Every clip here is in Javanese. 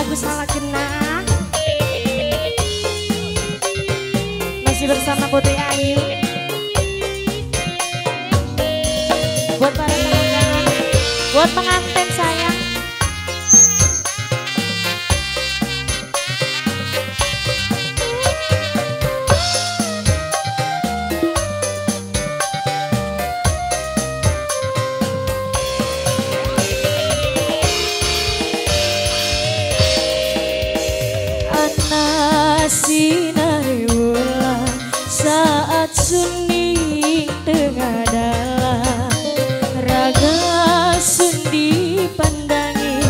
Lagu Salah Kena. Masih bersama Putri Ayu. Buat para pengantin, buat pengantin sayang. Sinar bulan saat sunyi tengah dalam raga sun dipandangi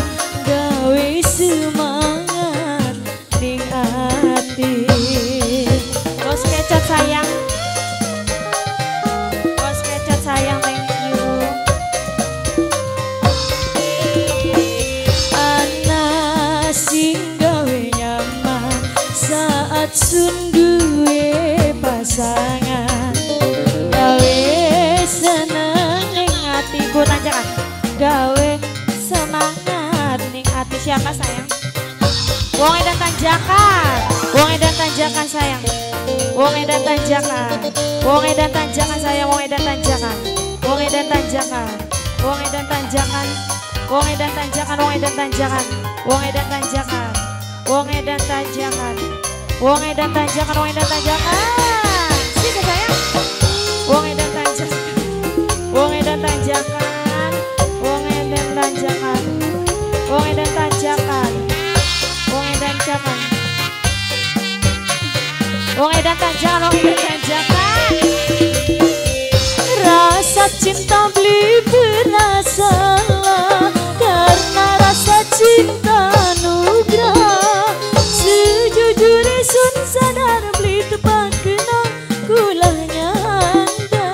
gawe semangat ning ati. Bos kecot sayang, bos kecot sayang, thank you. Ana sing gawe nyaman saat sun duwe pasangan, gawe seneng ning atiku tanjakan, gawe semangat ning ati. Siapa sayang? Wong edan tanjakan, wong edan tanjakan sayang, wong edan tanjakan, wong edan tanjakan sayang, wong edan tanjakan, wong edan tanjakan, wong edan tanjakan, wong edan tanjakan, wong edan tanjakan, wong edan tanjakan, wong edan tanjakan, wong edan tanjakan, wong edan tanjakan. Sini sayang. Wong edan tanjakan, wong edan tanjakan, wong edan tanjakan, wong edan tanjakan, wong edan tanjakan, wong edan tanjakan, wong edan tanjakan. Rasa cinta beli pernah salah karena rasa cinta nugrah. Sejujurnya sun sadar beli tepat kena kulahnya anda.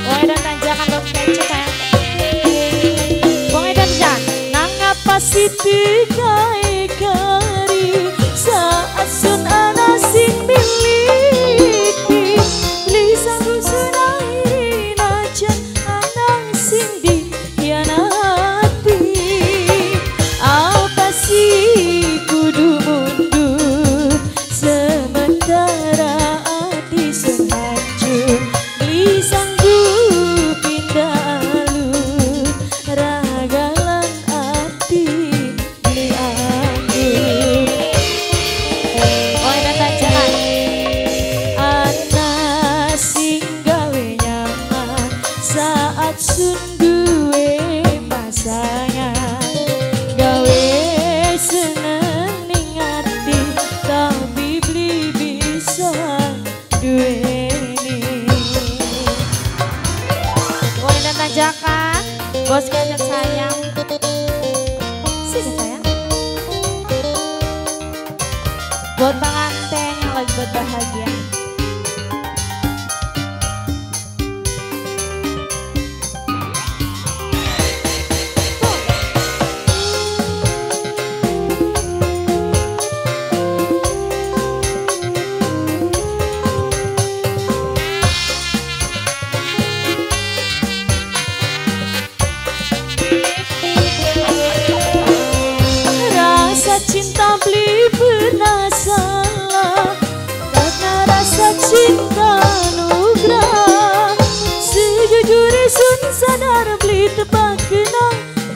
Wong edan tanjakan bos kecot sayang. Wong edan tanjakan. Nangapa siti kae kari saat sun ana sing miliki beli sanggup sunai najan ana sing dihianati. Apa sih kudu mundur sementara ati sun hancur beli sanggup pindah alur ragalan ati beli anggur. Wong edan tanjakan. Ana sing gawe nyaman saat sun duwe pasangan, gawe seneng ning ati tapi beli bisa duweni. Wong edan tanjakan, bos kecot sayang. Sini sayang. Buat pengantin yang lagi berbahagia. Rasa cinta beli pernah salah karena rasa cinta nugrah. Sejujurnya sun sadar beli tepat kena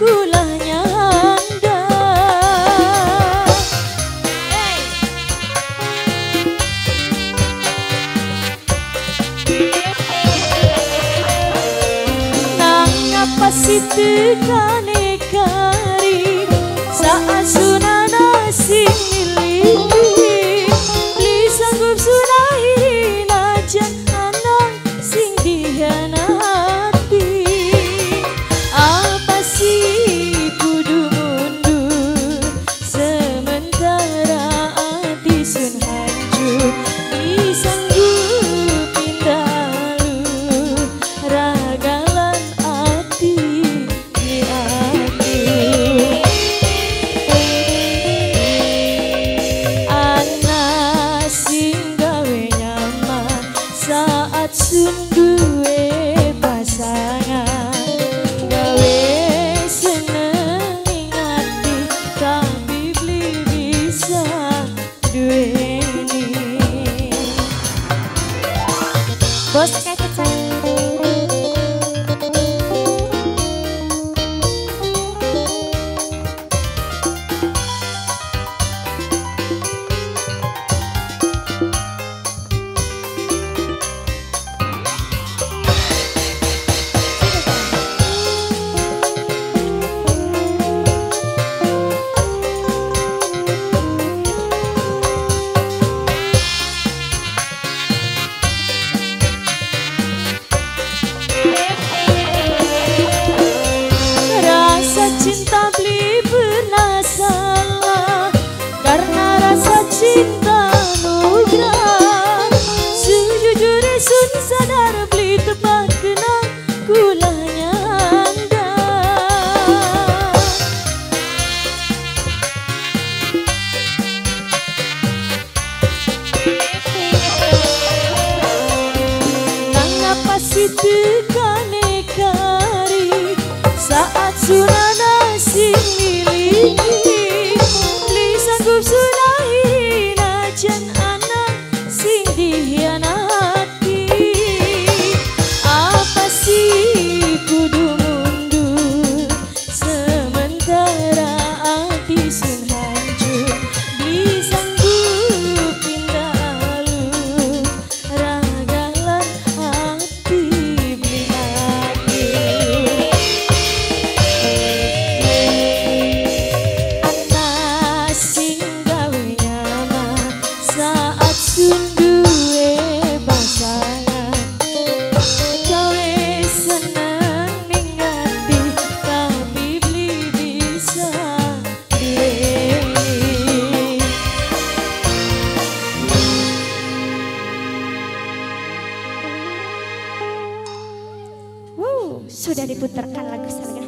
kulahnya anda. Hey. Nangapa siti kane kari saat sunana sing miliki beli sanggup sunahiri najan ana sing dihianati. Apa sih kudu mundur sementara ati sun hancur beli sanggup pindah alur ragalan ati beli anggur. Bos keket sayang. Cinta beli pernah salah, karena rasa cinta nugrah. Sejujurnya sun sadar beli tepat kena gulanya anda. Nang apa sih tekane kari saat sunana sing miliki, beli sanggup sunahi najan anak sing dihianati. Apa sih kudu mundur sementara hati sun hancur, beli sanggup pindah alur ragalan hati beli hati. Saat sunduwe pasangan, gawe seneng ning ati, tapi beli bisa duweni. Sudah diputarkan lagu saya.